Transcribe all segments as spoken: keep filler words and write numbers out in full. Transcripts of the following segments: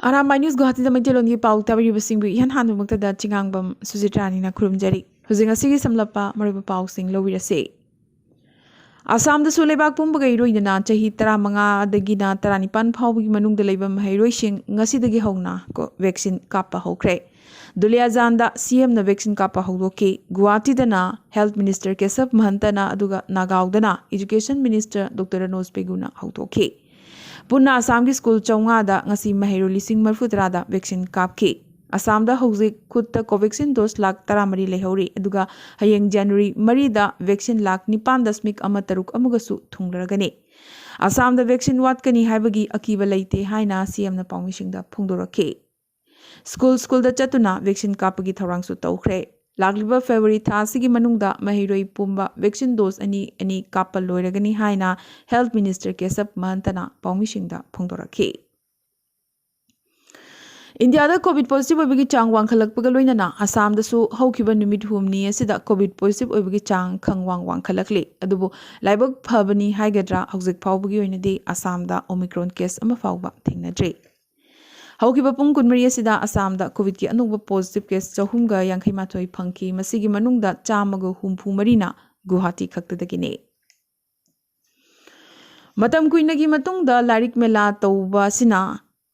Arambai news ꯒꯨꯋꯥꯍꯥꯇꯤꯗ ꯃꯩꯇꯩꯂꯣꯟꯒꯤ ꯄꯥꯎ ꯇꯥꯕꯤꯔꯤꯕꯁꯤꯡꯕꯨ ꯏꯍꯥꯟ ꯍꯥꯟꯕꯃꯛꯇꯗ ꯆꯤꯉꯥꯡꯕꯝ ꯁꯨꯖꯤꯇ꯭ꯔꯥꯅꯤꯅ ꯈꯨꯔꯨꯝꯖꯔꯤ꯫ ꯍꯧꯖꯤꯛ ꯉꯁꯤꯒꯤ ꯁꯝꯂꯞꯄ ꯃꯔꯨꯑꯣꯏꯕ ꯄꯥꯎꯁꯤꯡ ꯂꯧꯕꯤꯔꯁꯤ꯫ ꯑꯁꯥꯝꯗꯁꯨ ꯂꯩꯕꯥꯛ ꯄꯨꯝꯕꯒ ꯏꯔꯣꯏꯅꯅ ꯆꯍꯤ ꯇꯔꯥꯃꯉꯥꯗꯒꯤꯅ ꯇꯔꯥꯅꯤꯄꯥꯟ ꯐꯥꯎꯕꯒꯤ ꯃꯅꯨꯡꯗ ꯂꯩꯕ ꯃꯍꯩꯔꯣꯏꯁꯤꯡ ꯉꯁꯤꯗꯒꯤ ꯍꯧꯅ ꯀꯣ-, ꯚꯦꯛꯁꯤꯟ ꯀꯥꯞꯄ ꯍꯧꯈ꯭ꯔꯦ꯫ ꯗꯨꯂꯤꯌꯥꯖꯥꯟꯗ ꯁꯤꯑꯦꯝꯅ ꯚꯦꯛꯁꯤꯟ ꯀꯥꯞꯄ ꯍꯧꯗꯣꯛꯈꯤ꯫ ꯒꯨꯋꯥꯍꯥꯇꯤꯗꯅ ꯍꯦꯜꯊ ꯃꯤꯅꯤꯁꯇꯔ ꯀꯦꯁꯕ ꯃꯍꯟꯇꯅ, ꯑꯗꯨꯒ ꯅꯥꯒꯥꯎꯗꯅ ꯏꯖꯨꯀꯦꯁꯟ ꯃꯤꯅꯤꯁꯇꯔ ꯗꯣꯛꯇꯔ ꯔꯅꯣꯖ ꯄꯦꯒꯨꯅ ꯍꯧꯗꯣꯛꯈꯤ꯫ ꯄꯨꯟꯅ ꯑꯁꯥꯝꯒꯤ ꯁ꯭ꯀꯨꯜ ꯆꯥꯝꯃꯉꯥꯗ ꯉꯁꯤ ꯃꯍꯩꯔꯣꯏ ꯂꯤꯁꯤꯡ ꯃꯔꯤꯐꯨꯇꯔꯥꯗ ꯚꯦꯛꯁꯤꯟ ꯀꯥꯞꯈꯤ꯫ ꯑꯁꯥꯝꯗ ꯍꯧꯖꯤꯛ ꯈꯨꯠꯇ ꯀꯣꯚꯦꯛꯁꯤꯟ ꯗꯣꯁ ꯂꯥꯈ ꯇꯔꯥꯃꯔꯤ ꯂꯩꯍꯧꯔꯤ, ꯑꯗꯨꯒ ꯍꯌꯦꯡ ꯖꯅꯋꯥꯔꯤ ꯃꯔꯤꯗ ꯚꯦꯛꯁꯤꯟ ꯂꯥꯈ ꯅꯤꯄꯥꯟ ꯗꯁꯃꯤꯛ ꯑꯃ ꯇꯔꯨꯛ ꯑꯃꯒꯁꯨ ꯊꯨꯡꯂꯔꯒꯅꯤ꯫ ꯑꯁꯥꯝꯗ ꯚꯦꯛꯁꯤꯟ ꯋꯥꯠꯀꯅꯤ ꯍꯥꯏꯕꯒꯤ ꯑꯀꯤꯕ ꯂꯩꯇꯦ ꯍꯥꯏꯅ ꯁꯤꯑꯦꯝꯅ ꯄꯥꯎꯃꯤꯁꯤꯡꯗ ꯐꯣꯡꯗꯣꯔꯛꯈꯤ꯫ ꯁ꯭ꯀꯨꯜ ꯁ꯭ꯀꯨꯜꯗ ꯆꯠꯇꯨꯅ ꯚꯦꯛꯁꯤꯟ ꯀꯥꯞꯄꯒꯤ ꯊꯧꯔꯥꯡꯁꯨ ꯇꯧꯈ꯭ꯔꯦ꯫ ꯂꯥꯛꯂꯤꯕ ꯐꯦꯕ꯭ꯔꯨꯋꯥꯔꯤ ꯊꯥ ꯑꯁꯤꯒꯤ ꯃꯅꯨꯡꯗ ꯃꯍꯩꯔꯣꯏ ꯄꯨꯝꯕ ꯚꯦꯛꯁꯤꯟ ꯗꯣꯁ ꯑꯅꯤ ꯑꯅꯤ ꯀꯥꯞꯄ ꯂꯣꯏꯔꯒꯅꯤ ꯍꯥꯏꯅ ꯍꯦꯜꯊ ꯃꯤꯅꯤꯁꯇꯔ ꯀꯦꯁꯕ ꯃꯍꯟꯇꯅ ꯄꯥꯎꯃꯤꯁꯤꯡꯗ ꯐꯣꯡꯗꯣꯔꯛꯈꯤ꯫ ꯏꯟꯗꯤꯌꯥꯗ ꯀꯣꯚꯤꯗ ꯄꯣꯖꯤꯇꯤꯚ ꯑꯣꯏꯕꯒꯤ ꯆꯥꯡ ꯋꯥꯡꯈꯠꯂꯛꯄꯒ ꯂꯣꯏꯅꯅ ꯑꯁꯥꯝꯗꯁꯨ ꯍꯧꯈꯤꯕ ꯅꯨꯃꯤꯠ ꯍꯨꯝꯅꯤ ꯑꯁꯤꯗ ꯀꯣꯚꯤꯗ ꯄꯣꯖꯤꯇꯤꯚ ꯑꯣꯏꯕꯒꯤ ꯆꯥꯡ ꯈꯪꯋꯥꯡ ꯋꯥꯡꯈꯠꯂꯛꯂꯤ꯫ ꯑꯗꯨꯕꯨ ꯂꯥꯏꯕꯛ ꯐꯕꯅꯤ ꯍꯥꯏꯒꯗ꯭ꯔꯥ, ꯍꯧꯖꯤꯛ ꯐꯥꯎꯕꯒꯤ ꯑꯣꯏꯅꯗꯤ ꯑꯁꯥꯝꯗ ꯑꯣꯃꯤꯀ꯭ꯔꯣꯟ ꯀꯦꯁ ꯑꯃ ꯐꯥꯎꯕ ꯊꯦꯡꯅꯗ꯭ꯔꯤ꯫ ꯍꯧꯈꯤꯕ ꯄꯨꯡ ꯀꯨꯟꯃꯔꯤ ꯑꯁꯤꯗ ꯑꯁꯥꯝꯗ ꯀꯣꯚꯤꯗꯀꯤ ꯑꯅꯧꯕ ꯄꯣꯖꯤꯇꯤꯚ ꯀꯦꯁ ꯆꯍꯨꯝꯒ ꯌꯥꯡꯈꯩ ꯃꯥꯊꯣꯏ ꯐꯪꯈꯤ꯫ ꯃꯁꯤꯒꯤ ꯃꯅꯨꯡꯗ ꯆꯥꯝꯃꯒ ꯍꯨꯝꯐꯨ ꯃꯔꯤꯅ ꯒꯨꯋꯥꯍꯥꯇꯤ ꯈꯛꯇꯗꯒꯤꯅꯤ꯫ ꯃꯇꯝ ꯀꯨꯏꯅꯒꯤ ꯃꯇꯨꯡꯗ ꯂꯥꯏꯔꯤꯛ ꯃꯦꯂꯥ ꯇꯧꯕ ꯑꯁꯤꯅ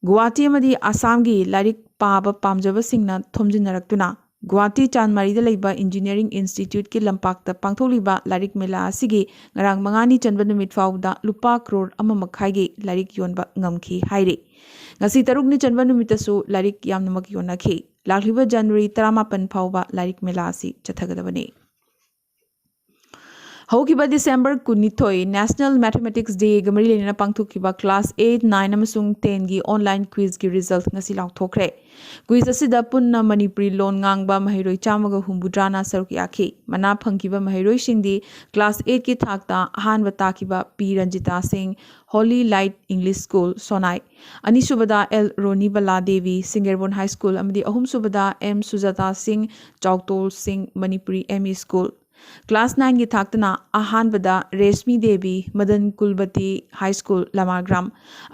ꯒꯨꯋꯥꯍꯥꯇꯤ ꯑꯃꯗꯤ ꯑꯁꯥꯝꯒꯤ ꯂꯥꯏꯔꯤꯛ ꯄꯥꯕ ꯄꯥꯝꯖꯕꯁꯤꯡꯅ ꯊꯣꯝꯖꯤꯟꯅꯔꯛꯇꯨꯅ ꯒꯨꯋꯥꯍꯥꯇꯤ ꯆꯥꯟꯃꯥꯔꯤꯗ ꯂꯩꯕ ꯏꯟꯖꯤꯅꯤꯌꯥꯔꯤꯡ ꯏꯟꯁꯇꯤꯇ꯭ꯌꯨꯠꯀꯤ ꯂꯝꯄꯥꯛꯇ ꯄꯥꯡꯊꯣꯛꯂꯤꯕ ꯂꯥꯏꯔꯤꯛ ꯃꯦꯂꯥ ꯑꯁꯤꯒꯤ ꯉꯔꯥꯡ ꯃꯉꯥꯅꯤ ꯆꯟꯕ ꯅꯨꯃꯤꯠ ꯐꯥꯎꯕꯗ ꯂꯨꯄꯥ ꯀ꯭ꯔꯣꯔ ꯑꯃ ꯃꯈꯥꯏꯒꯤ ꯂꯥꯏꯔꯤꯛ ꯌꯣꯟꯕ ꯉꯝꯈꯤ ꯍꯥꯏꯔꯤ꯫ ꯉꯁꯤ ꯇꯔꯨꯛꯅꯤ ꯆꯟꯕ ꯅꯨꯃꯤꯠꯇꯁꯨ ꯂꯥꯏꯔꯤꯛ ꯌꯥꯝꯅꯃꯛ ꯌꯣꯟꯅꯈꯤ꯫ ꯂꯥꯛꯂꯤꯕ ꯖꯅꯋꯥꯔꯤ ꯇꯔꯥꯃꯥꯄꯟ ꯐꯥꯎꯕ ꯂꯥꯏꯔꯤꯛ ꯃꯦꯂꯥ ꯑꯁꯤ ꯆꯠꯊꯒꯗꯕꯅꯤ꯫ ꯍꯧꯈꯤꯕ ꯗꯤꯁꯦꯝꯕꯔ ꯀꯨꯟꯅꯤꯊꯣꯏ National Mathematics Dayꯒ ꯃꯔꯤ ꯂꯩꯅꯅ ꯄꯥꯡꯊꯣꯛꯈꯤꯕ class eight, nine ꯑꯃꯁꯨꯡ tenꯒꯤ online quizꯀꯤ result ꯉꯁꯤ ꯂꯥꯎꯊꯣꯛꯈ꯭ꯔꯦ꯫ Quiz ꯑꯁꯤꯗ ꯄꯨꯟꯅ ꯃꯅꯤꯄꯨꯔꯤ ꯂꯣꯟ ꯉꯥꯡꯕ ꯃꯍꯩꯔꯣꯏ ꯆꯥꯝꯃꯒ ꯍꯨꯝꯐꯨꯇꯔꯥꯅ ꯁꯔꯨꯛ ꯌꯥꯈꯤ꯫ ꯃꯅꯥ ꯐꯪꯈꯤꯕ ꯃꯍꯩꯔꯣꯏꯁꯤꯡꯗꯤ class eightꯀꯤ ꯊꯥꯛꯇ ꯑꯍꯥꯟꯕ ꯇꯥꯈꯤꯕ ꯄꯤ ꯔꯟꯖꯤꯇꯥ ꯁꯤꯡ, Holy Light English School, ꯁꯣꯅꯥꯏ, ꯑꯅꯤꯁꯨꯕꯗ L Ronibala Devi, ꯁꯤꯡꯒꯦꯔꯕꯣꯟ high school, ꯑꯃꯗꯤ ꯑꯍꯨꯝꯁꯨꯕꯗ ꯑꯦꯝ ꯁꯨꯖꯥꯇꯥ ꯁꯤꯡ, ꯆꯥꯎꯇꯣꯜ ꯁꯤꯡ, Manipuri M E school. Class nineꯒꯤ ꯊꯥꯛꯇꯅ ꯑꯍꯥꯟꯕꯗ ꯔꯦꯁꯃꯤ ꯗꯦꯕꯤ, ꯃꯗꯟ ꯀꯨꯜꯕꯇꯤ ꯍꯥꯏ ꯁ꯭ꯀꯨꯜ, ꯂꯃꯥꯒ꯭ꯔꯥꯝ,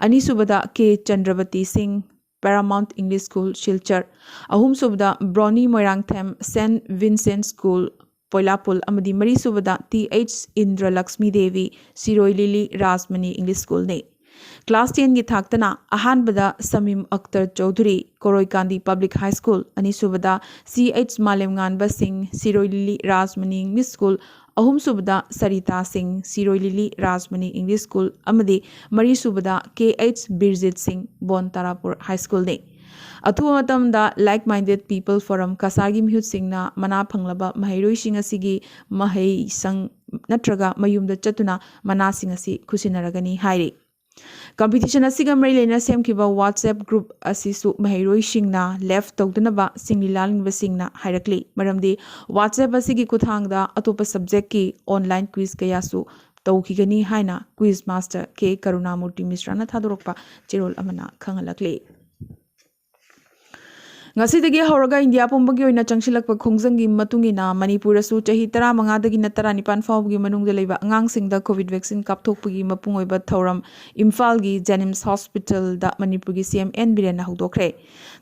ꯑꯅꯤꯁꯨꯕꯗ ꯀꯦ ꯆꯟꯗ꯭ꯔꯕꯇꯤ ꯁꯤꯡ, Paramount English School, Silchar, ꯑꯍꯨꯝꯁꯨꯕꯗ ꯕ꯭ꯔꯣꯅꯤ ꯃꯣꯏꯔꯥꯡꯊꯦꯝ, Saint Vincent School, ꯄꯣꯏꯂꯥꯄꯨꯜ, ꯑꯃꯗꯤ ꯃꯔꯤꯁꯨꯕꯗ ꯇꯤ ꯑꯩꯆ ꯏꯟꯗ꯭ꯔ ꯂꯛꯁꯃꯤ ꯗꯦꯕꯤ, ꯁꯤꯔꯣꯏ ꯂꯤꯂꯤ ꯔꯥꯖꯃꯅꯤ English Schoolꯅꯤ꯫ Class tenꯒꯤ ꯊꯥꯛꯇꯅ ꯑꯍꯥꯟꯕꯗ ꯁꯃꯤꯝ Akhtar Chaudhuri, ꯀꯣꯔꯣꯏꯀꯥꯟꯗꯤ Public High School, ꯑꯅꯤꯁꯨꯕꯗ ꯁꯤ ꯑꯩꯆ ꯃꯥꯂꯦꯝꯉꯥꯟꯕ ꯁꯤꯡ, ꯁꯤꯔꯣꯏ ꯂꯤꯂꯤ ꯔꯥꯖꯃꯅꯤ English School, ꯑꯍꯨꯝꯁꯨꯕꯗ ꯁꯔꯤꯇꯥ ꯁꯤꯡ, ꯁꯤꯔꯣꯏ ꯂꯤꯂꯤ ꯔꯥꯖꯃꯅꯤ English School, ꯑꯃꯗꯤ ꯃꯔꯤꯁꯨꯕꯗ ꯀꯦ ꯑꯩꯆ ꯕꯤꯔꯖꯤꯠ ꯁꯤꯡ, ꯕꯣꯟ ꯇꯥꯔꯥꯄꯨꯔ High Schoolꯅꯤ꯫ ꯑꯊꯨꯕ ꯃꯇꯝꯗ Like Minded People Forum ꯀꯁꯥꯔꯒꯤ ꯃꯤꯍꯨꯠꯁꯤꯡꯅ ꯃꯅꯥ ꯐꯪꯂꯕ ꯃꯍꯩꯔꯣꯏꯁꯤꯡ ꯑꯁꯤꯒꯤ ꯃꯍꯩꯁꯪ ꯅꯠꯇ꯭ꯔꯒ ꯃꯌꯨꯝꯗ ꯆꯠꯇꯨꯅ ꯃꯅꯥꯁꯤꯡ ꯑꯁꯤ ꯈꯨꯠꯁꯤꯟꯅꯔꯒꯅꯤ ꯍꯥꯏꯔꯤ꯫ Competition ꯑꯁꯤꯒ ꯃꯔꯤ ꯂꯩꯅꯅ ꯁꯦꯝꯈꯤꯕ WhatsApp group ꯑꯁꯤꯁꯨ ꯃꯍꯩꯔꯣꯏꯁꯤꯡꯅ left ꯇꯧꯗꯅꯕ ꯁꯤꯡꯂꯤ ꯂꯥꯡꯂꯤꯕꯁꯤꯡꯅ ꯍꯥꯏꯔꯛꯂꯤ꯫ ꯃꯔꯝꯗꯤ WhatsApp ꯑꯁꯤꯒꯤ ꯈꯨꯠꯊꯥꯡꯗ ꯑꯇꯣꯞꯄ subjectꯀꯤ online quiz ꯀꯌꯥꯁꯨ ꯇꯧꯈꯤꯒꯅꯤ ꯍꯥꯏꯅ quiz master ꯀꯦ ꯀꯔꯨꯅꯥꯃꯨꯔꯇꯤ ꯃꯤꯁ꯭ꯔꯥꯅ ꯊꯥꯗꯣꯔꯛꯄ ꯆꯦꯔꯣꯜ ꯑꯃꯅ ꯈꯪꯍꯜꯂꯛꯂꯤ꯫ ꯉꯁꯤꯗꯒꯤ ꯍꯧꯔꯒ ꯏꯟꯗꯤꯌꯥ ꯄꯨꯝꯕꯒꯤ ꯑꯣꯏꯅ ꯆꯪꯁꯤꯜꯂꯛꯄ ꯈꯣꯡꯖꯪꯒꯤ ꯃꯇꯨꯡ ꯏꯟꯅ ꯃꯅꯤꯄꯨꯔꯗꯁꯨ ꯆꯍꯤ ꯇꯔꯥꯃꯉꯥꯗꯒꯤꯅ ꯇꯔꯥꯅꯤꯄꯥꯟ ꯐꯥꯎꯕꯒꯤ ꯃꯅꯨꯡꯗ ꯂꯩꯕ ꯑꯉꯥꯡꯁꯤꯡꯗ COVID vaccine ꯀꯥꯞꯊꯣꯛꯄꯒꯤ ꯃꯄꯨꯡ ꯑꯣꯏꯕ ꯊꯧꯔꯝ ꯏꯝꯐꯥꯜꯒꯤ JNIMS Hospitalꯗ ꯃꯅꯤꯄꯨꯔꯒꯤ CM N ꯕꯤꯔꯦꯟꯅ ꯍꯧꯗꯣꯛꯈ꯭ꯔꯦ꯫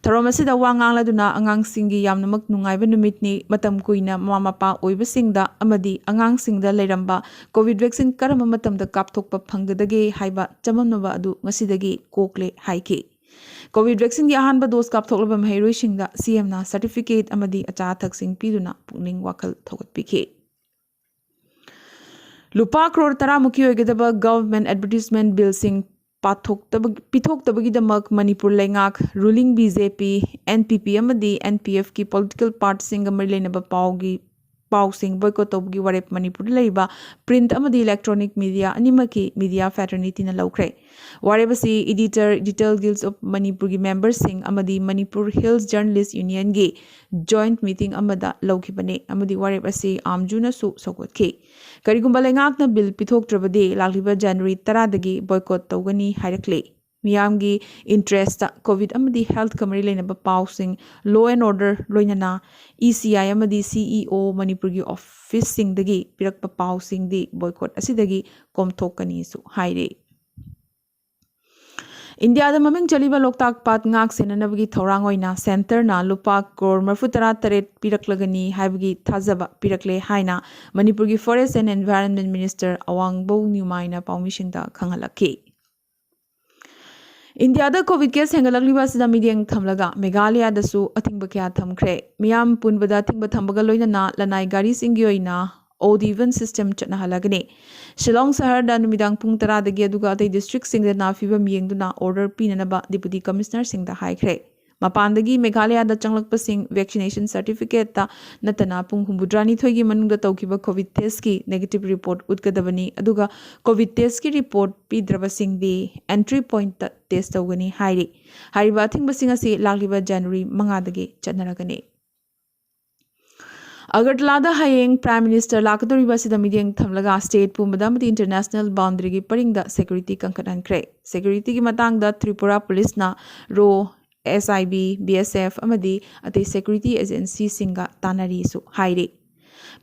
ꯊꯧꯔꯝ ꯑꯁꯤꯗ ꯋꯥ ꯉꯥꯡꯂꯗꯨꯅ ꯑꯉꯥꯡꯁꯤꯡꯒꯤ ꯌꯥꯝꯅꯃꯛ ꯅꯨꯡꯉꯥꯏꯕ ꯅꯨꯃꯤꯠꯅꯤ, ꯃꯇꯝ ꯀꯨꯏꯅ ꯃꯃꯥ ꯃꯄꯥ ꯑꯣꯏꯕꯁꯤꯡꯗ ꯑꯃꯗꯤ ꯑꯉꯥꯡꯁꯤꯡꯗ ꯂꯩꯔꯝꯕ COVID vaccine ꯀꯔꯝꯕ ꯃꯇꯝꯗ ꯀꯥꯞꯊꯣꯛꯄ ꯐꯪꯒꯗꯒꯦ ꯍꯥꯏꯕ ꯆꯃꯝꯅꯕ ꯑꯗꯨ ꯉꯁꯤꯗꯒꯤ ꯀꯣꯛꯂꯦ ꯍꯥꯏꯈꯤ꯫ COVID vaccineꯒꯤ ꯑꯍꯥꯟꯕ dose ꯀꯥꯞꯊꯣꯛꯂꯕ ꯃꯍꯩꯔꯣꯏꯁꯤꯡꯗ CMꯅ certificate ꯑꯃꯗꯤ ꯑꯆꯥ ꯑꯊꯛꯁꯤꯡ ꯄꯤꯗꯨꯅ ꯄꯨꯛꯅꯤꯡ ꯋꯥꯈꯜ ꯊꯧꯒꯠꯄꯤꯈꯤ꯫ ꯂꯨꯄꯥ ꯀ꯭ꯔꯣꯔ ꯇꯔꯥꯃꯨꯛꯀꯤ ꯑꯣꯏꯒꯗꯕ government advertisement billꯁꯤꯡ ꯄꯥꯊꯣꯛꯇꯕ-, ꯄꯤꯊꯣꯛꯇꯕꯒꯤꯗꯃꯛ ꯃꯅꯤꯄꯨꯔ ꯂꯩꯉꯥꯛ, ruling BJP, NPP ꯑꯃꯗꯤ NPFꯀꯤ political partyꯁꯤꯡꯒ ꯃꯔꯤ ꯂꯩꯅꯕ ꯄꯥꯎꯒꯤ, ꯄꯥꯎꯁꯤꯡ boycott ꯇꯧꯕꯒꯤ ꯋꯥꯔꯦꯞ ꯃꯅꯤꯄꯨꯔꯗ ꯂꯩꯔꯤꯕ print ꯑꯃꯗꯤ electronic media ꯑꯅꯤꯃꯛꯀꯤ media fraternityꯅ ꯂꯧꯈ꯭ꯔꯦ꯫ ꯋꯥꯔꯦꯞ ꯑꯁꯤ Editor, Editorial Guild of ꯃꯅꯤꯄꯨꯔꯒꯤ memberꯁꯤꯡ ꯑꯃꯗꯤ Manipur Hills Journalist Unionꯒꯤ joint meeting ꯑꯃꯗ ꯂꯧꯈꯤꯕꯅꯤ ꯑꯃꯗꯤ ꯋꯥꯔꯦꯞ ꯑꯁꯤ ꯑꯥꯝꯖꯨꯅꯁꯨ ꯁꯧꯒꯠꯈꯤ꯫ ꯀꯔꯤꯒꯨꯝꯕ ꯂꯩꯉꯥꯛꯅ bill ꯄꯤꯊꯣꯛꯇ꯭ꯔꯕꯗꯤ ꯂꯥꯛꯂꯤꯕ January ꯇꯔꯥꯗꯒꯤ boycott ꯇꯧꯒꯅꯤ ꯍꯥꯏꯔꯛꯂꯤ꯫ ꯃꯤꯌꯥꯝꯒꯤ interestꯇ COVID ꯑꯃꯗꯤ healthꯀ ꯃꯔꯤ ꯂꯩꯅꯕ ꯄꯥꯎꯁꯤꯡ, law and order, ꯂꯣꯏꯅꯅ ECI ꯑꯃꯗꯤ CEO ꯃꯅꯤꯄꯨꯔꯒꯤ officeꯁꯤꯡꯗꯒꯤ ꯄꯤꯔꯛꯄ ꯄꯥꯎꯁꯤꯡꯗꯤ boycott ꯑꯁꯤꯗꯒꯤ ꯀꯣꯝꯊꯣꯛꯀꯅꯤꯁꯨ ꯍꯥꯏꯔꯤ꯫ ꯏꯟꯗꯤꯌꯥꯗ ꯃꯃꯤꯡ ꯆꯠꯂꯤꯕ ꯂꯣꯛꯇꯥꯛ ꯄꯥꯠ ꯉꯥꯛ ꯁꯦꯟꯅꯅꯕꯒꯤ ꯊꯧꯔꯥꯡ ꯑꯣꯏꯅ ꯁꯦꯟꯇꯔꯅ ꯂꯨꯄꯥ ꯀ꯭ꯔꯣꯔ ꯃꯔꯤꯐꯨ ꯇꯔꯥ ꯇꯔꯦꯠ ꯄꯤꯔꯛꯂꯒꯅꯤ ꯍꯥꯏꯕꯒꯤ ꯊꯥꯖꯕ ꯄꯤꯔꯛꯂꯦ ꯍꯥꯏꯅ ꯃꯅꯤꯄꯨꯔꯒꯤ Forest and Environment Minister ꯑꯋꯥꯡꯕꯧ ꯅ꯭ꯌꯨꯃꯥꯏꯅ ꯄꯥꯎꯃꯤꯁꯤꯡꯗ ꯈꯪꯍꯜꯂꯛꯈꯤ꯫ ꯏꯟꯗꯤꯌꯥꯗ ꯀꯣꯚꯤꯗ ꯀꯦꯁ ꯍꯦꯟꯒꯠꯂꯛꯂꯤꯕ ꯑꯁꯤꯗ ꯃꯤꯠꯌꯦꯡ ꯊꯝꯂꯒ ꯃꯦꯘꯥꯂꯌꯥꯗꯁꯨ ꯑꯊꯤꯡꯕ ꯀꯌꯥ ꯊꯝꯈ꯭ꯔꯦ꯫ ꯃꯤꯌꯥꯝ ꯄꯨꯟꯕꯗ ꯑꯊꯤꯡꯕ ꯊꯝꯕꯒ ꯂꯣꯏꯅꯅ ꯂꯅꯥꯏ ꯒꯥꯔꯤꯁꯤꯡꯒꯤ ꯑꯣꯏꯅ odd even system ꯆꯠꯅꯍꯜꯂꯒꯅꯤ꯫ ꯁꯤꯂꯣꯡ ꯁꯍꯔꯗ ꯅꯨꯃꯤꯗꯥꯡ ꯄꯨꯡ ꯇꯔꯥꯗꯒꯤ ꯑꯗꯨꯒ ꯑꯇꯩ districtꯁꯤꯡꯗꯅ ꯐꯤꯕꯝ ꯌꯦꯡꯗꯨꯅ order ꯄꯤꯅꯅꯕ Deputy Commissionerꯁꯤꯡꯗ ꯍꯥꯏꯈ꯭ꯔꯦ꯫ ꯃꯄꯥꯟꯗꯒꯤ ꯃꯦꯘꯥꯂꯌꯥꯗ ꯆꯪꯂꯛꯄꯁꯤꯡ vaccination certificateꯇ ꯅꯠꯇꯅ ꯄꯨꯡ ꯍꯨꯝꯐꯨꯇꯔꯥꯅꯤꯊꯣꯏꯒꯤ ꯃꯅꯨꯡꯗ ꯇꯧꯈꯤꯕ ꯀꯣꯚꯤꯗ ꯇꯦꯁꯀꯤ negative report ꯎꯠꯀꯗꯕꯅꯤ, ꯑꯗꯨꯒ ꯀꯣꯚꯤꯗ ꯇꯦꯁꯀꯤ report ꯄꯤꯗ꯭ꯔꯕꯁꯤꯡꯗꯤ entry pointꯇ test ꯇꯧꯒꯅꯤ ꯍꯥꯏꯔꯤ꯫ ꯍꯥꯏꯔꯤꯕ ꯑꯊꯤꯡꯕꯁꯤꯡ ꯑꯁꯤ ꯂꯥꯛꯂꯤꯕ January ꯃꯉꯥꯗꯒꯤ ꯆꯠꯅꯔꯒꯅꯤ꯫ ꯑꯒꯔꯇꯂꯥꯗ ꯍꯌꯦꯡ Prime Minister ꯂꯥꯛꯀꯗꯧꯔꯤꯕ ꯑꯁꯤꯗ ꯃꯤꯠꯌꯦꯡ ꯊꯝꯂꯒ state ꯄꯨꯝꯕꯗ ꯑꯃꯗꯤ international boundaryꯒꯤ ꯄꯔꯤꯡꯗ security ꯀꯟꯈꯠꯍꯟꯈ꯭ꯔꯦ꯫ Securityꯒꯤ ꯃꯇꯥꯡꯗ ꯇ꯭ꯔꯤꯄꯨꯔꯥ ꯄꯨꯂꯤꯁꯅ ꯔꯣ, SIB, BSF ꯑꯃꯗꯤ ꯑꯇꯩ security agencyꯁꯤꯡꯒ ꯇꯥꯟꯅꯔꯤꯁꯨ ꯍꯥꯏꯔꯤ꯫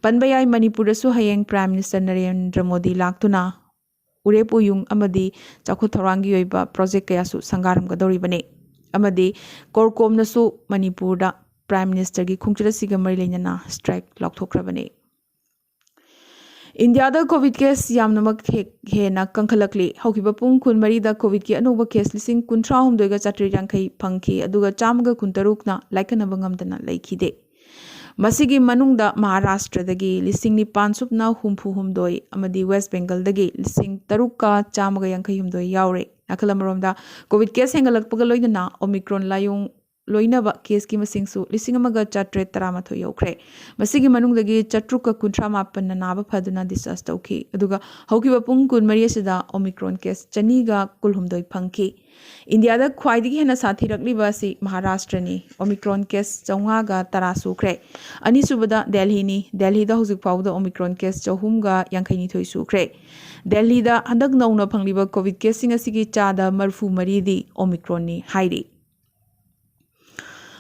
ꯄꯟꯕ ꯌꯥꯏ, ꯃꯅꯤꯄꯨꯔꯗꯁꯨ ꯍꯌꯦꯡ Prime Minister ꯅꯔꯦꯟꯗ꯭ꯔ ꯃꯣꯗꯤ ꯂꯥꯛꯇꯨꯅ ꯎꯔꯦꯞ ꯎꯌꯨꯡ ꯑꯃꯗꯤ ꯆꯥꯎꯈꯠ ꯊꯧꯔꯥꯡꯒꯤ ꯑꯣꯏꯕ project ꯀꯌꯥꯁꯨ ꯁꯪꯒꯥꯔꯝꯒꯗꯧꯔꯤꯕꯅꯤ꯫ ꯑꯃꯗꯤ ꯀꯣꯔꯀꯣꯝꯅꯁꯨ ꯃꯅꯤꯄꯨꯔꯗ Prime Ministerꯒꯤ ꯈꯣꯡꯆꯠ ꯑꯁꯤꯒ ꯃꯔꯤ ꯂꯩꯅꯅ strike ꯂꯥꯎꯊꯣꯛꯈ꯭ꯔꯕꯅꯤ꯫ ꯏꯟꯗꯤꯌꯥꯗ ꯀꯣꯚꯤꯗ ꯀꯦꯁ ꯌꯥꯝꯅꯃꯛ ꯍꯦꯛ ꯍꯦꯟꯅ ꯀꯟꯈꯠꯂꯛꯂꯤ꯫ ꯍꯧꯈꯤꯕ ꯄꯨꯡ ꯀꯨꯟꯃꯔꯤꯗ ꯀꯣꯚꯤꯗꯀꯤ ꯑꯅꯧꯕ ꯀꯦꯁ ꯂꯤꯁꯤꯡ ꯀꯨꯟꯊ꯭ꯔꯥ ꯍꯨꯝꯗꯣꯏꯒ ꯆꯥꯇ꯭ꯔꯦꯠ ꯌꯥꯡꯈꯩ ꯐꯪꯈꯤ, ꯑꯗꯨꯒ ꯆꯥꯝꯃꯒ ꯀꯨꯟꯇꯔꯨꯛꯅ ꯂꯥꯏꯀꯠꯅꯕ ꯉꯝꯗꯅ ꯂꯩꯈꯤꯗꯦ꯫ ꯃꯁꯤꯒꯤ ꯃꯅꯨꯡꯗ ꯃꯍꯥꯔꯥꯁꯇ꯭ꯔꯗꯒꯤ ꯂꯤꯁꯤꯡ ꯅꯤꯄꯥꯟ ꯁꯨꯞꯅ ꯍꯨꯝꯐꯨ ꯍꯨꯝꯗꯣꯏ ꯑꯃꯗꯤ ꯋꯦꯁ ꯕꯦꯡꯒꯜꯗꯒꯤ ꯂꯤꯁꯤꯡ ꯇꯔꯨꯛꯀ ꯆꯥꯝꯃꯒ ꯌꯥꯡꯈꯩ ꯍꯨꯝꯗꯣꯏ ꯌꯥꯎꯔꯦ꯫ ꯅꯥꯀꯜ ꯑꯃꯔꯣꯝꯗ, ꯀꯣꯚꯤꯗ ꯀꯦꯁ ꯍꯦꯟꯒꯠꯂꯛꯄꯒ ꯂꯣꯏꯅꯅ ꯑꯣꯃꯤꯀ꯭ꯔꯣꯟ ꯂꯥꯏꯑꯣꯡ ꯂꯣꯏꯅꯕ ꯀꯦꯁꯀꯤ ꯃꯁꯤꯡꯁꯨ ꯂꯤꯁꯤꯡ ꯑꯃꯒ ꯆꯥꯇ꯭ꯔꯦꯠ ꯇꯔꯥꯃꯥꯊꯣꯏ ꯌꯧꯈ꯭ꯔꯦ꯫ ꯃꯁꯤꯒꯤ ꯃꯅꯨꯡꯗꯒꯤ ꯆꯥꯇ꯭ꯔꯨꯛꯀ ꯀꯨꯟꯊ꯭ꯔꯥ ꯃꯥꯄꯟꯅ ꯅꯥꯕ ꯐꯗꯨꯅ discharge ꯇꯧꯈꯤ, ꯑꯗꯨꯒ ꯍꯧꯈꯤꯕ ꯄꯨꯡ ꯀꯨꯟꯃꯔꯤ ꯑꯁꯤꯗ ꯑꯣꯃꯤꯀ꯭ꯔꯣꯟ ꯀꯦꯁ ꯆꯅꯤꯒ ꯀꯨꯟꯍꯨꯝꯗꯣꯏ ꯐꯪꯈꯤ꯫ ꯏꯟꯗꯤꯌꯥꯗ ꯈ꯭ꯋꯥꯏꯗꯒꯤ ꯍꯦꯟꯅ ꯁꯥꯊꯤꯔꯛꯂꯤꯕ ꯑꯁꯤ ꯃꯍꯥꯔꯥꯁꯇ꯭ꯔꯅꯤ꯫ ꯑꯣꯃꯤꯀ꯭ꯔꯣꯟ ꯀꯦꯁ ꯆꯥꯝꯃꯉꯥꯒ ꯇꯔꯥ ꯁꯨꯈ꯭ꯔꯦ꯫ ꯑꯅꯤꯁꯨꯕꯗ ꯗꯦꯜꯍꯤꯅꯤ꯫ ꯗꯦꯜꯍꯤꯗ ꯍꯧꯖꯤꯛ ꯐꯥꯎꯕꯗ ꯑꯣꯃꯤꯀ꯭ꯔꯣꯟ ꯀꯦꯁ ꯆꯍꯨꯝꯒ ꯌꯥꯡꯈꯩꯅꯤꯊꯣꯏ ꯁꯨꯈ꯭ꯔꯦ꯫ ꯗꯦꯜꯍꯤꯗ ꯍꯟꯗꯛ ꯅꯧꯅ ꯐꯪꯂꯤꯕ ꯀꯣꯚꯤꯗ ꯀꯦꯁꯁꯤꯡ ꯑꯁꯤꯒꯤ ꯆꯥꯗ ꯃꯔꯤꯐꯨ ꯃꯔꯤꯗꯤ ꯑꯣꯃꯤꯀ꯭ꯔꯣꯟꯅꯤ ꯍꯥꯏꯔꯤ꯫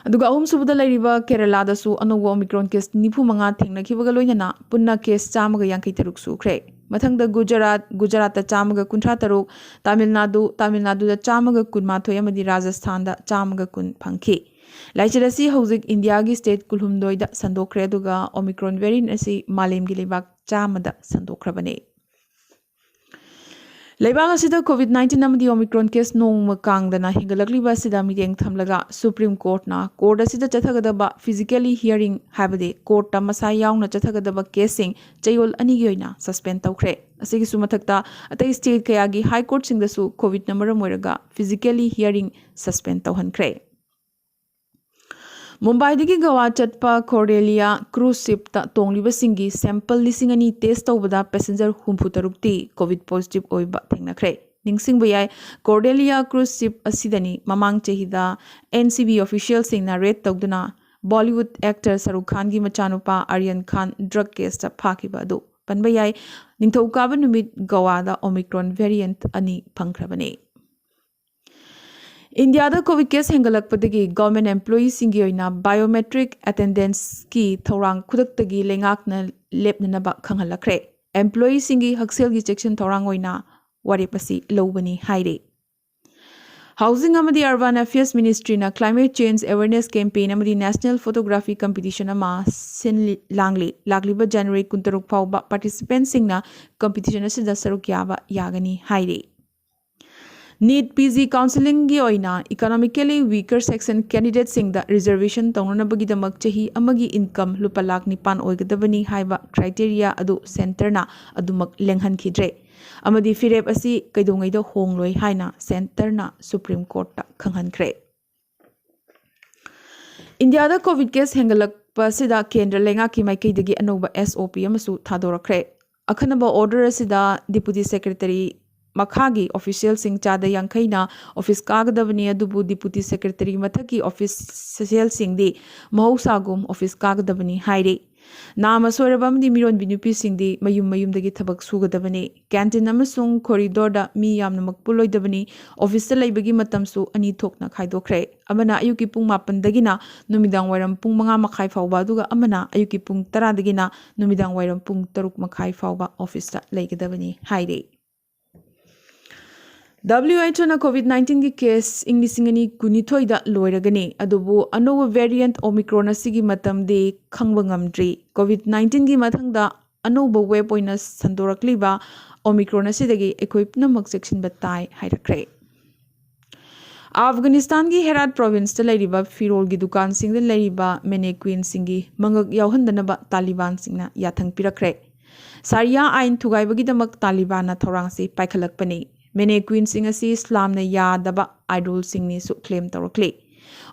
ꯑꯗꯨꯒ ꯑꯍꯨꯝꯁꯨꯕꯗ ꯂꯩꯔꯤꯕ ꯀꯦꯔꯂꯥꯗꯁꯨ ꯑꯅꯧꯕ ꯑꯣꯃꯤꯀ꯭ꯔꯣꯟ ꯀꯦꯁ ꯅꯤꯐꯨ ꯃꯉꯥ ꯊꯦꯡꯅꯈꯤꯕꯒ ꯂꯣꯏꯅꯅ ꯄꯨꯟꯅ ꯀꯦꯁ ꯆꯥꯝꯃꯒ ꯌꯥꯡꯈꯩ ꯇꯔꯨꯛ ꯁꯨꯈ꯭ꯔꯦ꯫ ꯃꯊꯪꯗ ꯒꯨꯖꯔꯥꯠ, ꯒꯨꯖꯔꯥꯠꯇ ꯆꯥꯝꯃꯒ ꯀꯨꯟꯊ꯭ꯔꯥ ꯇꯔꯨꯛ, ꯇꯥꯃꯤꯜ ꯅꯥꯗꯨ, ꯇꯥꯃꯤꯜ ꯅꯥꯗꯨꯗ ꯆꯥꯝꯃꯒ ꯀꯨꯟꯃꯥꯊꯣꯏ ꯑꯃꯗꯤ ꯔꯥꯖꯁꯊꯥꯟꯗ ꯆꯥꯝꯃꯒ ꯀꯨꯟ ꯐꯪꯈꯤ꯫ ꯂꯥꯏꯆꯠ ꯑꯁꯤ ꯍꯧꯖꯤꯛ ꯏꯟꯗꯤꯌꯥꯒꯤ state ꯀꯨꯟꯍꯨꯝꯗꯣꯏꯗ ꯁꯟꯗꯣꯛꯈ꯭ꯔꯦ, ꯑꯗꯨꯒ Omicron variant ꯑꯁꯤ ꯃꯥꯂꯦꯝꯒꯤ ꯂꯩꯕꯥꯛ ꯆꯥꯝꯃꯗ ꯁꯟꯗꯣꯛꯈ꯭ꯔꯕꯅꯤ꯫ ꯂꯩꯕꯥꯛ ꯑꯁꯤꯗ COVID nineteen ꯑꯃꯗꯤ Omicron case ꯅꯣꯡꯃ ꯀꯥꯡꯗꯅ ꯍꯦꯟꯒꯠꯂꯛꯂꯤꯕ ꯑꯁꯤꯗ ꯃꯤꯠꯌꯦꯡ ꯊꯝꯂꯒ Supreme Courtꯅ court ꯑꯁꯤꯗ ꯆꯠꯊꯒꯗꯕ physically hearing, ꯍꯥꯏꯕꯗꯤ courtꯇ ꯃꯁꯥ ꯌꯥꯎꯅ ꯆꯠꯊꯒꯗꯕ caseꯁꯤꯡ ꯆꯌꯣꯜ ꯑꯅꯤꯒꯤ ꯑꯣꯏꯅ suspend ꯇꯧꯈ꯭ꯔꯦ꯫ ꯑꯁꯤꯒꯤꯁꯨ ꯃꯊꯛꯇ, ꯑꯇꯩ state ꯀꯌꯥꯒꯤ high courtꯁꯤꯡꯗꯁꯨ COVIDꯅ ꯃꯔꯝ ꯑꯣꯏꯔꯒ physically hearing suspend ꯇꯧꯍꯟꯈ꯭ꯔꯦ꯫ ꯃꯨꯝꯕꯥꯏꯗꯒꯤ ꯒꯋꯥ ꯆꯠꯄ Cordelia cruise shipꯇ ꯇꯣꯡꯂꯤꯕꯁꯤꯡꯒꯤ sample ꯂꯤꯁꯤꯡ ꯑꯅꯤ test ꯇꯧꯕꯗ passenger ꯍꯨꯝꯐꯨ ꯇꯔꯨꯛꯇꯤ COVID positive ꯑꯣꯏꯕ ꯊꯦꯡꯅꯈ꯭ꯔꯦ꯫ ꯅꯤꯡꯁꯤꯡꯕ ꯌꯥꯏ, Cordelia cruise ship ꯑꯁꯤꯗꯅꯤ ꯃꯃꯥꯡ ꯆꯍꯤꯗ NCB officialꯁꯤꯡꯅ raid ꯇꯧꯗꯨꯅ Bollywood actor ꯁꯔꯨꯈ ꯈꯥꯟꯒꯤ ꯃꯆꯥꯅꯨꯄꯥ ꯑꯥꯔꯌꯟ ꯈꯥꯟ drug caseꯇ ꯐꯥꯈꯤꯕ ꯑꯗꯨ ꯄꯟꯕ ꯌꯥꯏ꯫ ꯅꯤꯡꯊꯧꯀꯥꯕ ꯅꯨꯃꯤꯠ ꯒꯋꯥꯗ Omicron variant ꯑꯅꯤ ꯐꯪꯈ꯭ꯔꯕꯅꯤ꯫ ꯏꯟꯗꯤꯌꯥꯗ COVID case ꯍꯦꯟꯒꯠꯂꯛꯄꯗꯒꯤ government employeeꯁꯤꯡꯒꯤ ꯑꯣꯏꯅ biometric attendanceꯀꯤ ꯊꯧꯔꯥꯡ ꯈꯨꯗꯛꯇꯒꯤ ꯂꯩꯉꯥꯛꯅ ꯂꯦꯞꯅꯅꯕ ꯈꯪꯍꯜꯂꯛꯈ꯭ꯔꯦ꯫ Employeeꯁꯤꯡꯒꯤ ꯍꯛꯁꯦꯜꯒꯤ ꯆꯦꯛꯁꯤꯟ ꯊꯧꯔꯥꯡ ꯑꯣꯏꯅ ꯋꯥꯔꯦꯞ ꯑꯁꯤ ꯂꯧꯕꯅꯤ ꯍꯥꯏꯔꯤ꯫ Housing ꯑꯃꯗꯤ Urban Affairs Ministryꯅ climate change awareness campaign ꯑꯃꯗꯤ National Photography Competition ꯑꯃ ꯁꯤꯟ ꯂꯥꯡꯂꯤ꯫ ꯂꯥꯛꯂꯤꯕ January ꯀꯨꯟꯇꯔꯨꯛ ꯐꯥꯎꯕ participantꯁꯤꯡꯅ competition ꯑꯁꯤꯗ ꯁꯔꯨꯛ ꯌꯥꯕ ꯌꯥꯒꯅꯤ ꯍꯥꯏꯔꯤ꯫ NEET PG counselling ꯑꯣꯏꯅ economically weaker section candidateꯁꯤꯡꯗ reservation ꯇꯧꯅꯅꯕꯒꯤꯗꯃꯛ ꯆꯍꯤ ꯑꯃꯒꯤ income ꯂꯨꯄꯥ ꯂꯥꯈ ꯅꯤꯄꯥꯟ ꯑꯣꯏꯒꯗꯕꯅꯤ ꯍꯥꯏꯕ criteria ꯑꯗꯨ centreꯅ ꯑꯗꯨꯃꯛ ꯂꯦꯡꯍꯟꯈꯤꯗ꯭ꯔꯦ, ꯑꯃꯗꯤ ꯐꯤꯔꯦꯞ ꯑꯁꯤ ꯀꯩꯗꯧꯉꯩꯗ ꯍꯣꯡꯂꯣꯏ ꯍꯥꯏꯅ centreꯅ Supreme Courtꯇ ꯈꯪꯍꯟꯈ꯭ꯔꯦ꯫ ꯏꯟꯗꯤꯌꯥꯗ COVID case ꯍꯦꯟꯒꯠꯂꯛꯄ ꯑꯁꯤꯗ ꯀꯦꯟꯗ꯭ꯔ ꯂꯩꯉꯥꯛꯀꯤ ꯃꯥꯏꯀꯩꯗꯒꯤ ꯑꯅꯧꯕ SOP ꯑꯃꯁꯨ ꯊꯥꯗꯣꯔꯛꯈ꯭ꯔꯦ꯫ ꯑꯈꯟꯅꯕ order ꯑꯁꯤꯗ Deputy Secretary ꯃꯈꯥꯒꯤ officialꯁꯤꯡ ꯆꯥꯗ ꯌꯥꯡꯈꯩꯅ office ꯀꯥꯒꯗꯕꯅꯤ, ꯑꯗꯨꯕꯨ Deputy Secretary ꯃꯊꯛꯀꯤ officialꯁꯤꯡꯗꯤ ꯃꯍꯧꯁꯥꯒꯨꯝ office ꯀꯥꯒꯗꯕꯅꯤ ꯍꯥꯏꯔꯤ꯫ ꯅꯥꯝꯃ ꯁꯣꯏꯔꯕ ꯑꯃꯗꯤ ꯃꯤꯔꯣꯟꯕꯤ ꯅꯨꯄꯤꯁꯤꯡꯗꯤ ꯃꯌꯨꯝ ꯃꯌꯨꯝꯗꯒꯤ ꯊꯕꯛ ꯁꯨꯒꯗꯕꯅꯤ꯫ ꯀꯦꯟꯇꯤꯟ ꯑꯃꯁꯨꯡ ꯀꯣꯔꯤꯗꯣꯔꯗ ꯃꯤ ꯌꯥꯝꯅꯃꯛ ꯄꯨꯜꯂꯣꯏꯗꯕꯅꯤ꯫ ꯑꯣꯐꯤꯁꯇ ꯂꯩꯕꯒꯤ ꯃꯇꯝꯁꯨ ꯑꯅꯤ ꯊꯣꯛꯅ ꯈꯥꯏꯗꯣꯛꯈ꯭ꯔꯦ꯫ ꯑꯃꯅ ꯑꯌꯨꯛꯀꯤ ꯄꯨꯡ ꯃꯥꯄꯟꯗꯒꯤꯅ ꯅꯨꯃꯤꯗꯥꯡ ꯋꯥꯏꯔꯝ ꯄꯨꯡ ꯃꯉꯥ ꯃꯈꯥꯏ ꯐꯥꯎꯕ, ꯑꯗꯨꯒ ꯑꯃꯅ ꯑꯌꯨꯛꯀꯤ ꯄꯨꯡ ꯇꯔꯥꯗꯒꯤꯅ ꯅꯨꯃꯤꯗꯥꯡ ꯋꯥꯏꯔꯝ ꯄꯨꯡ ꯇꯔꯨꯛ ꯃꯈꯥꯏ ꯐꯥꯎꯕ ꯑꯣꯐꯤꯁꯇ ꯂꯩꯒꯗꯕꯅꯤ ꯍꯥꯏꯔꯤ꯫ W H O ꯅ COVID nineteen ꯒꯤ ꯀꯦꯁ ꯏꯪ ꯂꯤꯁꯤꯡ ꯑꯅꯤ ꯀꯨꯟꯅꯤꯊꯣꯏꯗ ꯂꯣꯏꯔꯒꯅꯤ꯫ ꯑꯗꯨꯕꯨ ꯑꯅꯧꯕ ꯚꯦꯔꯤꯌꯦꯟꯠ Omicron ꯑꯁꯤꯒꯤ ꯃꯇꯝꯗꯤ ꯈꯪꯕ ꯉꯝꯗ꯭ꯔꯤ꯫ COVID nineteen ꯒꯤ ꯃꯊꯪꯗ ꯑꯅꯧꯕ ꯋꯦꯕ ꯑꯣꯏꯅ ꯁꯟꯗꯣꯔꯛꯂꯤꯕ Omicron ꯑꯁꯤꯗꯒꯤ ꯑꯩꯈꯣꯏ ꯄꯨꯝꯅꯃꯛ ꯆꯦꯛꯁꯤꯟꯕ ꯇꯥꯏ ꯍꯥꯏꯔꯛꯈ꯭ꯔꯦ꯫ ꯑꯐꯒꯥꯅꯤꯁꯇꯥꯟꯒꯤ ꯍꯦꯔꯥꯠ ꯄ꯭ꯔꯣꯚꯤꯟꯁꯇ ꯂꯩꯔꯤꯕ ꯐꯤꯔꯣꯜꯒꯤ ꯗꯨꯀꯥꯟꯁꯤꯡꯗ ꯂꯩꯔꯤꯕ ꯃꯦꯅꯦꯀ꯭ꯋꯤꯟꯁꯤꯡꯒꯤ ꯃꯉꯛ ꯌꯥꯎꯍꯟꯗꯅꯕ ꯇꯥꯂꯤꯕꯥꯟꯁꯤꯡꯅ ꯌꯥꯊꯪ ꯄꯤꯔꯛꯈ꯭ꯔꯦ꯫ ꯁꯥꯔꯤꯌꯥ ꯑꯥꯏꯟ ꯊꯨꯒꯥꯏꯕꯒꯤꯗꯃꯛ ꯇꯥꯂꯤꯕꯥꯟꯅ ꯊꯧꯔꯥꯡꯁꯤ ꯄꯥꯏꯈꯠꯂꯛꯄꯅꯤ꯫ ꯃꯦꯅꯦꯀ꯭ꯋꯤꯟꯁꯤꯡ ꯑꯁꯤ ꯏꯁꯂꯥꯝꯅ ꯌꯥꯗꯕ ꯑꯥꯏꯗꯣꯜꯁꯤꯡꯅꯤꯁꯨ ꯀ꯭ꯂꯦꯝ ꯇꯧꯔꯛꯂꯤ꯫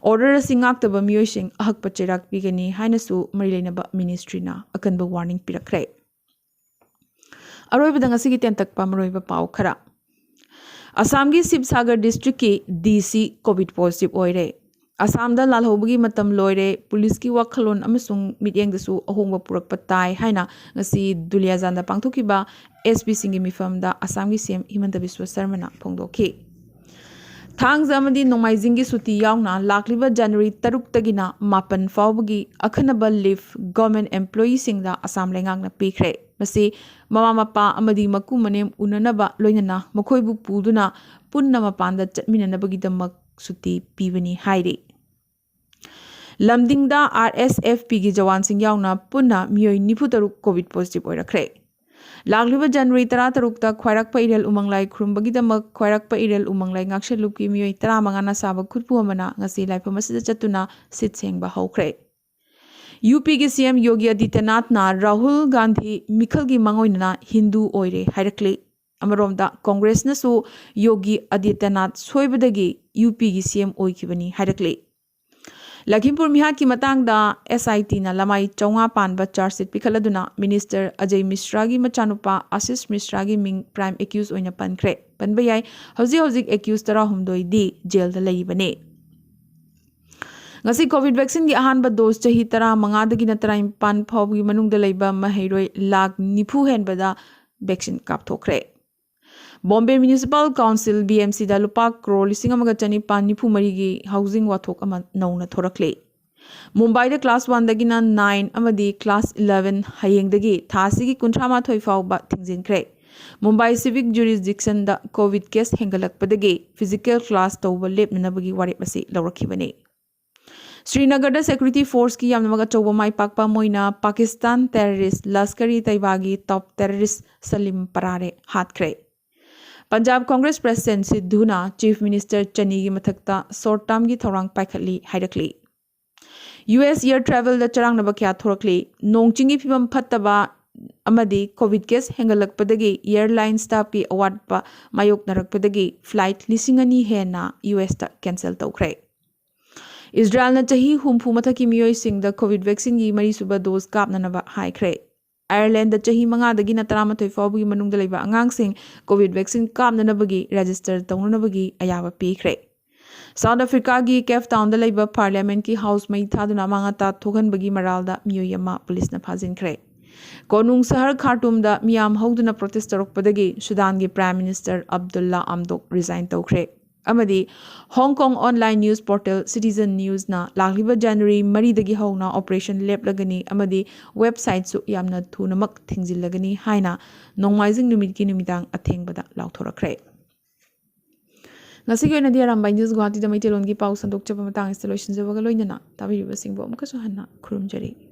ꯑꯣꯔꯗꯔ ꯑꯁꯤ ꯉꯥꯛꯇꯕ ꯃꯤꯑꯣꯏꯁꯤꯡ ꯑꯍꯛꯄ ꯆꯩꯔꯥꯛ ꯄꯤꯒꯅꯤ ꯍꯥꯏꯅꯁꯨ ꯃꯔꯤ ꯂꯩꯅꯕ ꯃꯤꯅꯤꯁꯇ꯭ꯔꯤꯅ ꯑꯀꯟꯕ ꯋꯥꯔꯅꯤꯡ ꯄꯤꯔꯛꯈ꯭ꯔꯦ꯫ ꯑꯔꯣꯏꯕꯗ ꯉꯁꯤꯒꯤ ꯇꯦꯟꯇꯛꯄ ꯃꯔꯨꯑꯣꯏꯕ ꯄꯥꯎ ꯈꯔ꯫ ꯑꯁꯥꯝꯒꯤ ꯁꯤꯕꯁꯥꯒꯔ ꯗꯤꯁꯇ꯭ꯔꯤꯛꯀꯤ D C COVID positive ꯑꯣꯏꯔꯦ꯫ ꯑꯁꯥꯝꯗ ꯂꯥꯜꯍꯧꯕꯒꯤ ꯃꯇꯝ ꯂꯣꯏꯔꯦ, ꯄꯨꯂꯤꯁꯀꯤ ꯋꯥꯈꯜꯂꯣꯟ ꯑꯃꯁꯨꯡ ꯃꯤꯠꯌꯦꯡꯗꯁꯨ ꯑꯍꯣꯡꯕ ꯄꯨꯔꯛꯄ ꯇꯥꯏ ꯍꯥꯏꯅ ꯉꯁꯤ ꯗꯨꯂꯤꯌꯥꯖꯥꯟꯗ ꯄꯥꯡꯊꯣꯛꯈꯤꯕ S P ꯁꯤꯡꯒꯤ ꯃꯤꯐꯝꯗ ꯑꯁꯥꯝꯒꯤ C M ꯍꯤꯃꯟꯇ ꯕꯤꯁ꯭ꯋ ꯁꯔꯃꯅ ꯐꯣꯡꯗꯣꯛꯈꯤ꯫ ꯊꯥꯡꯖ ꯑꯃꯗꯤ ꯅꯣꯡꯃꯥꯏꯖꯤꯡꯒꯤ ꯁꯨꯇꯤ ꯌꯥꯎꯅ ꯂꯥꯛꯂꯤꯕ January ꯇꯔꯨꯛꯇꯒꯤꯅ ꯃꯥꯄꯟ ꯐꯥꯎꯕꯒꯤ ꯑꯈꯟꯅꯕ leave government employeeꯁꯤꯡꯗ ꯑꯁꯥꯝ ꯂꯩꯉꯥꯛꯅ ꯄꯤꯈ꯭ꯔꯦ꯫ ꯃꯁꯤ ꯃꯃꯥ ꯃꯄꯥ ꯑꯃꯗꯤ ꯃꯀꯨ ꯃꯅꯦꯝ ꯎꯅꯅꯕ, ꯂꯣꯏꯅꯅ ꯃꯈꯣꯏꯕꯨ ꯄꯨꯗꯨꯅ ꯄꯨꯟꯅ ꯃꯄꯥꯟꯗ ꯆꯠꯃꯤꯟꯅꯅꯕꯒꯤꯗꯃꯛ ꯁꯨꯇꯤ ꯄꯤꯕꯅꯤ ꯍꯥꯏꯔꯤ꯫ ꯂꯝꯗꯤꯡꯗ R S F Pꯒꯤ ꯖꯋꯥꯟꯁꯤꯡ ꯌꯥꯎꯅ ꯄꯨꯟꯅ ꯃꯤꯑꯣꯏ ꯅꯤꯐꯨ ꯇꯔꯨꯛ COVID positive ꯑꯣꯏꯔꯛꯈ꯭ꯔꯦ꯫ ꯂꯥꯛꯂꯤꯕ January ꯇꯔꯥ ꯇꯔꯨꯛꯇ ꯈ꯭ꯋꯥꯏꯔꯥꯛꯄ ꯏꯔꯦꯜ ꯎꯃꯪ ꯂꯥꯏ ꯈꯨꯔꯨꯝꯕꯒꯤꯗꯃꯛ ꯈ꯭ꯋꯥꯏꯔꯥꯛꯄ ꯏꯔꯦꯜ ꯎꯃꯪ ꯂꯥꯏ ꯉꯥꯛꯁꯦꯜꯂꯨꯞꯀꯤ ꯃꯤꯑꯣꯏ ꯇꯔꯥꯃꯉꯥꯅ ꯁꯥꯕ ꯈꯨꯠꯄꯨ ꯑꯃꯅ ꯉꯁꯤ ꯂꯥꯏꯐꯝ ꯑꯁꯤꯗ ꯆꯠꯇꯨꯅ ꯁꯤꯠ ꯁꯦꯡꯕ ꯍꯧꯈ꯭ꯔꯦ꯫ UPꯒꯤ C M ꯌꯣꯒꯤ ꯑꯗꯤꯇ꯭ꯌꯅꯥꯊꯅ ꯔꯥꯍꯨꯜ ꯒꯥꯟꯙꯤ ꯃꯤꯈꯜꯒꯤ ꯃꯥꯡꯑꯣꯏꯅꯅ ꯍꯤꯟꯗꯨ ꯑꯣꯏꯔꯦ ꯍꯥꯏꯔꯛꯂꯤ꯫ ꯑꯃꯔꯣꯝꯗ ꯀꯣꯡꯒ꯭ꯔꯦꯁꯅꯁꯨ ꯌꯣꯒꯤ ꯑꯗꯤꯇ꯭ꯌꯅꯥꯊ ꯁꯣꯏꯕꯗꯒꯤ UPꯒꯤ C M ꯑꯣꯏꯈꯤꯕꯅꯤ ꯍꯥꯏꯔꯛꯂꯤ꯫ ꯂꯈꯤꯝꯄꯨꯔ ꯃꯤꯍꯥꯠꯀꯤ ꯃꯇꯥꯡꯗ SITꯅ ꯂꯃꯥꯏ ꯆꯥꯝꯃꯉꯥ ꯄꯥꯟꯕ charge sheet ꯄꯤꯈꯠꯂꯗꯨꯅ ꯃꯤꯅꯤꯁꯇꯔ ꯑꯖꯌ ꯃꯤꯁ꯭ꯔꯥꯒꯤ ꯃꯆꯥꯅꯨꯄꯥ ꯑꯥꯁꯤꯁ ꯃꯤꯁ꯭ꯔꯥꯒꯤ ꯃꯤꯡ prime accused ꯑꯣꯏꯅ ꯄꯟꯈ꯭ꯔꯦ꯫ ꯄꯟꯕ ꯌꯥꯏ, ꯍꯧꯖꯤꯛ ꯍꯧꯖꯤꯛ accused ꯇꯔꯥꯍꯨꯝꯗꯣꯏꯗꯤ ꯖꯦꯜꯗ ꯂꯩꯔꯤꯕꯅꯤ꯫ ꯉꯁꯤ ꯀꯣꯚꯤꯗ ꯚꯦꯛꯁꯤꯟꯒꯤ ꯑꯍꯥꯟꯕ ꯗꯣꯁ ꯆꯍꯤ ꯇꯔꯥꯃꯉꯥꯗꯒꯤꯅ ꯇꯔꯥꯅꯤꯄꯥꯟ ꯐꯥꯎꯕꯒꯤ ꯃꯅꯨꯡꯗ ꯂꯩꯕ ꯃꯍꯩꯔꯣꯏ ꯂꯥꯈ ꯅꯤꯐꯨ ꯍꯦꯟꯕꯗ ꯚꯦꯛꯁꯤꯟ ꯀꯥꯞꯊꯣꯛꯈ꯭ꯔꯦ꯫ Bombay municipal council, B M ꯁꯤꯗ ꯂꯨꯄꯥ ꯀ꯭ꯔꯣꯔ ꯂꯤꯁꯤꯡ ꯑꯃꯒ ꯆꯅꯤꯄꯥꯟ ꯅꯤꯐꯨ ꯃꯔꯤꯒꯤ ꯍꯥꯎꯁꯤꯡ ꯋꯥꯊꯣꯛ ꯑꯃ ꯅꯧꯅ ꯊꯣꯔꯛꯂꯦ꯫ ꯃꯨꯝꯕꯥꯏꯗ ꯀ꯭ꯂꯥꯁ ꯋꯥꯟꯗꯒꯤꯅ ꯅꯥꯏꯟ ꯑꯃꯗꯤ ꯀ꯭ꯂꯥꯁ ꯏꯂꯦꯚꯦꯟ ꯍꯌꯦꯡꯗꯒꯤ ꯊꯥ ꯑꯁꯤꯒꯤ ꯀꯨꯟꯊ꯭ꯔꯥ ꯃꯥꯊꯣꯏ ꯐꯥꯎꯕ ꯊꯤꯡꯖꯤꯟꯈ꯭ꯔꯦ꯫ ꯃꯨꯝꯕꯥꯏ ꯁꯤꯚꯤꯛ ꯖꯨꯔꯤꯁꯗꯤꯛꯁꯟꯗ ꯀꯣꯚꯤꯗ ꯀꯦꯁ ꯍꯦꯟꯒꯠꯂꯛꯄꯗꯒꯤ ꯐꯤꯖꯤꯀꯦꯜ ꯀ꯭ꯂꯥꯁ ꯇꯧꯕ ꯂꯦꯞꯅꯅꯕꯒꯤ ꯋꯥꯔꯦꯞ ꯑꯁꯤ ꯂꯧꯔꯛꯈꯤꯕꯅꯤ꯫ ꯁ꯭ꯔꯤꯅꯒꯔꯗ ꯁꯦꯀ꯭ꯌꯨꯔꯤꯇꯤ ꯐꯣꯔꯁꯀꯤ ꯌꯥꯝꯅꯃꯛ ꯑꯆꯧꯕ ꯃꯥꯏ ꯄꯥꯛꯄ ꯑꯃ ꯑꯣꯏꯅ ꯄꯥꯀꯤꯁꯇꯥꯟ ꯇꯦꯔꯣꯔꯤꯁ ꯂꯁꯀꯔ-ꯏ-ꯇꯩꯕꯥꯒꯤ ꯇꯣꯞ ꯇꯦꯔꯣꯔꯤꯁ ꯁꯂꯤꯝ ꯄꯔꯥꯔꯦ ꯍꯥꯠꯈ꯭ꯔꯦ꯫ ꯄꯟꯖꯥꯕ ꯀꯣꯡꯒ꯭ꯔꯦꯁ ꯄ꯭ꯔꯦꯁꯤꯗꯦꯟꯠ ꯁꯤꯙꯨꯅ ꯆꯤꯐ ꯃꯤꯅꯤꯁꯇꯔ ꯆꯅꯤꯒꯤ ꯃꯊꯛꯇ ꯁꯣꯔꯠ ꯇꯥꯔꯝꯒꯤ ꯊꯧꯔꯥꯡ ꯄꯥꯏꯈꯠꯂꯤ ꯍꯥꯏꯔꯛꯂꯤ꯫ ꯌꯨ ꯑꯦꯁ ꯑꯦꯌꯔ ꯇ꯭ꯔꯦꯚꯦꯜꯗ ꯆꯔꯥꯡꯅꯕ ꯀꯌꯥ ꯊꯣꯔꯛꯂꯤ꯫ ꯅꯣꯡ ꯆꯤꯡꯒꯤ ꯐꯤꯕꯝ ꯐꯠꯇꯕ ꯑꯃꯗꯤ ꯀꯣꯚꯤꯗ ꯀꯦꯁ ꯍꯦꯟꯒꯠꯂꯛꯄꯗꯒꯤ ꯑꯦꯌꯔꯂꯥꯏꯟ ꯁ꯭ꯇꯥꯐꯀꯤ ꯑꯋꯥꯠꯄ ꯃꯥꯌꯣꯛꯅꯔꯛꯄꯗꯒꯤ ꯐ꯭ꯂꯥꯏꯠ ꯂꯤꯁꯤꯡ ꯑꯅꯤ ꯍꯦꯟꯅ ꯌꯨ ꯑꯦꯁꯇ ꯀꯦꯟꯁꯦꯜ ꯇꯧꯈ꯭ꯔꯦ꯫ ꯏꯖꯔꯥꯌꯦꯜꯅ ꯆꯍꯤ ꯍꯨꯝꯐꯨ ꯃꯊꯛꯀꯤ ꯃꯤꯑꯣꯏꯁꯤꯡꯗ ꯀꯣꯚꯤꯗ ꯚꯦꯛꯁꯤꯟꯒꯤ ꯃꯔꯤꯁꯨꯕ ꯗꯣꯁ ꯀꯥꯞꯅꯅꯕ ꯍꯥꯏꯈ꯭ꯔꯦ꯫ ꯑꯥꯌꯔꯂꯦꯟꯗ ꯆꯍꯤ ꯃꯉꯥꯗꯒꯤꯅ ꯇꯔꯥꯃꯥꯊꯣꯏ ꯐꯥꯎꯕꯒꯤ ꯃꯅꯨꯡꯗ ꯂꯩꯕ ꯑꯉꯥꯡꯁꯤꯡ ꯀꯣꯚꯤꯗ ꯚꯦꯛꯁꯤꯟ ꯀꯥꯞꯅꯅꯕꯒꯤ ꯔꯦꯖꯤꯁꯇꯔ ꯇꯧꯅꯅꯕꯒꯤ ꯑꯌꯥꯕ ꯄꯤꯈ꯭ꯔꯦ꯫ ꯁꯥꯎꯠ ꯑꯐ꯭ꯔꯤꯀꯥꯒꯤ ꯀꯦꯞ ꯇꯥꯎꯟꯗ ꯂꯩꯕ ꯄꯥꯔꯂꯤꯌꯥꯃꯦꯟꯠꯀꯤ ꯍꯥꯎꯁ ꯃꯩ ꯊꯥꯗꯨꯅ ꯑꯃꯥꯡ ꯑꯇꯥ ꯊꯣꯛꯍꯟꯕꯒꯤ ꯃꯔꯥꯜꯗ ꯃꯤꯑꯣꯏ ꯑꯃ ꯄꯨꯂꯤꯁꯅ ꯐꯥꯖꯤꯟꯈ꯭ꯔꯦ꯫ ꯀꯣꯅꯨꯡ ꯁꯍꯔ ꯈꯥꯔꯇꯨꯝꯗ ꯃꯤꯌꯥꯝ ꯍꯧꯗꯨꯅ protest ꯇꯧꯔꯛꯄꯗꯒꯤ ꯁꯨꯗꯥꯟꯒꯤ prime minister Abdulla ꯑꯝꯗꯣꯛ resign ꯇꯧꯈ꯭ꯔꯦ꯫ ꯑꯃꯗꯤ ꯍꯣꯡ ꯀꯣꯡ ꯑꯣꯟꯂꯥꯏꯟ ꯅ꯭ꯌꯨꯁ ꯄꯣꯔꯇꯦꯜ ꯁꯤꯇꯤꯖꯟ ꯅ꯭ꯌꯨꯁꯅ ꯂꯥꯛꯂꯤꯕ ꯖꯅꯋꯥꯔꯤ ꯃꯔꯤꯗꯒꯤ ꯍꯧꯅ ꯑꯣꯄꯔꯦꯁꯟ ꯂꯦꯞꯂꯒꯅꯤ ꯑꯃꯗꯤ ꯋꯦꯕꯁꯥꯏꯠꯁꯨ ꯌꯥꯝꯅ ꯊꯨꯅꯃꯛ ꯊꯤꯡꯖꯤꯜꯂꯒꯅꯤ ꯍꯥꯏꯅ ꯅꯣꯡꯃꯥꯏꯖꯤꯡ ꯅꯨꯃꯤꯠꯀꯤ ꯅꯨꯃꯤꯗꯥꯡ ꯑꯊꯦꯡꯕꯗ ꯂꯥꯎꯊꯣꯔꯛꯈ꯭ꯔꯦ꯫ ꯉꯁꯤꯒꯤ ꯑꯣꯏꯅꯗꯤ ꯑꯔꯥꯝꯕꯥꯏ ꯅ꯭ꯌꯨꯁ ꯒꯨꯋꯥꯍꯥꯇꯤꯗ ꯃꯩꯇꯩꯂꯣꯟꯒꯤ ꯄꯥꯎ ꯁꯟꯗꯣꯛꯆꯕ ꯃꯇꯥꯡ ꯑꯁꯤꯗ ꯂꯣꯏꯁꯤꯟꯖꯕꯒ ꯂꯣꯏꯅꯅ ꯇꯥꯕꯤꯔꯤꯕꯁꯤꯡꯕꯨ ꯑꯃꯨꯛꯀꯁꯨ ꯍꯟꯅ ꯈꯨꯔꯨꯝꯖꯔꯤ꯫